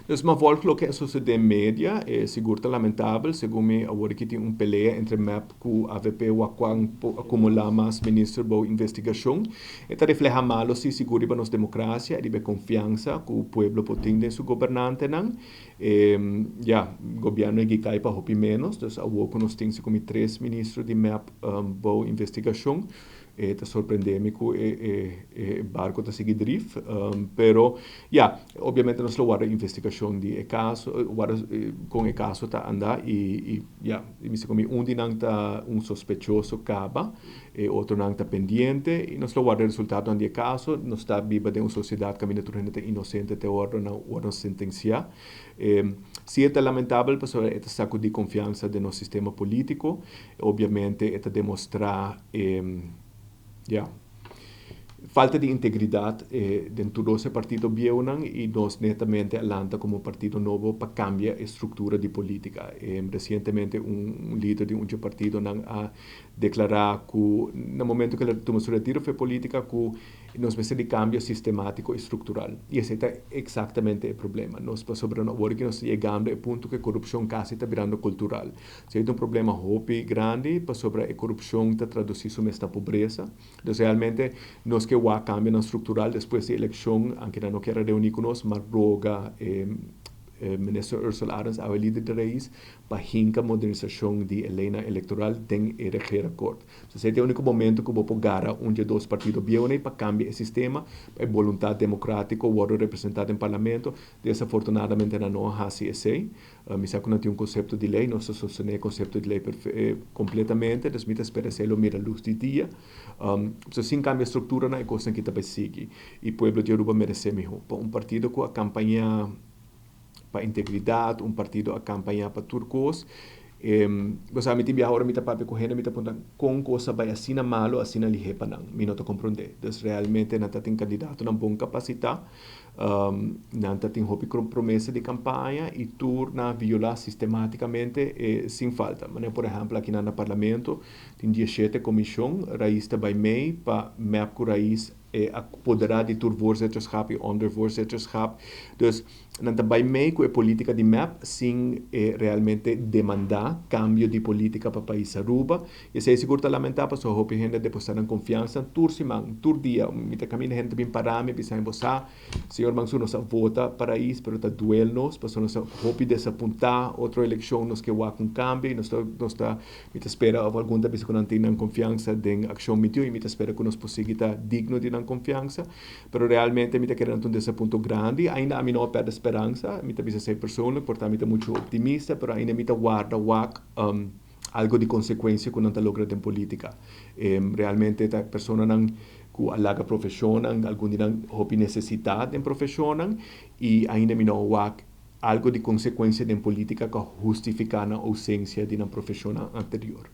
Dus m'a volg loke a sosode den media, e sigur ta lamentabel. Segun mi, awor aki tin un pelea entre MEP ku AVP wak kuan por akumulá mas minister bou investigashon. E ta reflehá malo si sigur riba nos demokrasia i riba e konfiansa ku pueblo por tin den su gobernantenan. E ya, gobièrnu a kai pa hopi ménos, dus awor ku nos tin segun mi tres minister di MEP bou investigashon, e ta sorprendé mi ku e barko ta sigui drif. Pero ya, obviamente nos lo warda investigashon di e kaso, warda kon e kaso ta anda i ya, mi segun mi un di nan ta un sospechoso kaba, e otronan ta pendiente i nos lo warda e resultadonan di e kaso. Nos ta biba den un sosiedat kaminda tur hende ta inosente te ora nan wòrdu sentensiá. Si e ta lamentabel pasobra e ta sakudí konfiansa den nos sistema polítiko. Obviamente e ta demostrá e ya, falta di integridat den tur dos e partido bieunan i nos netamente a lanta komo partido nobo pa kambia e struktura di polítika. Resientemente un lider di un dje partidonan a deklará ku na momento ku el a tuma su retiro for e polítika ku nos mester di kambio sistemátiko i struktural. I esei ta eksaktamente e problema. Nos pasobra awor ku nos ta yegando e punto ku e korupshon kasi ta birando kultural. Esei ta un problema hopi grandi pasobra e korupshon ta tradusí su mes na pobresa. Dus realmente nos ke wak kambionan struktural despues di elekshon, anke nan no kier a reuní ku nos, m'a roga e minister Ursula Arends, awe lider di Raiz, pa hinka modernisashon di e leynan elektoral den e regeerakkoord. So esei ta e úniko momento ku bo por gara un dje dos partido bieu nei pa kambia e sistema, pa e boluntat demokrátiko wòrdu representá den parlamento. Desafortunadamente nan no a hasi esei. Mi sa ku nan tin un konsepto di lei, nos ta sostené e konsepto di lei kompletamente, dus mi ta spera esei lo mira lus di dia. So sin kambia strukturanan e kosnan aki ta bai sigui i pueblo di Aruba meresé mihó. Pa un partido ku a kampañá pa integridat, un partido a kampañá pa tur kos, bo sa mi tin biaha ora mi ta papia ku hende mi ta puntra kon kos a bai asina malu, asina lihé pa nan, mi no ta komprondé. Dus realmente nan ta tin kandidatonan bon kapasitá. Nan ta tin hopi promesa di kampaña i tur nan a violá sistematikamente e sin falta. Manera por ehèmpel aki nan na parlamento tin dieshete komishon, Raiz ta bai mei pa mep ku Raiz e a poderá di tur voorzitterschap i ondervoorzitterschap. Dus nan ta bai mei ku e politika di mep sin e realmente demandá kambio di politika pa pais Aruba. I esei sigur ta lamentá pasobra hopi hende a depositá nan konfiansa tur siman, tur dia. Mi ta kaminda hende ta bin pará mi bisa mi, Bo sa, señor Mansur, nos a vota pa Raiz, pero ta duel nos pasobra nos a hopi desapuntá. Otro elekshon nos ke wak un kambio i nos ta, nos ta, mi ta spera òf algun ta bisa ku nan tin nan konfiansa den Akshon Bintiun i mi ta spera ku nos por sigui ta digno di nan konfiansa. Pero realmente mi ta kere nan ta un desapunto grandi. Ainda ami no a pèrdè speransa, mi ta bisa esei persoonlijk, por ta mi ta muchu optimista, pero ainda mi ta warda wak. Algo di konsekuensia ku nan ta logra den politika. Realmente ta personanan ku a laga profeshonnan, algun di nan hopi nesesitá den profeshonnan i ainda mi no a wak algo di konsekuensia den politika ku a hustifiká nan ousensia di nan profeshonnan anterior.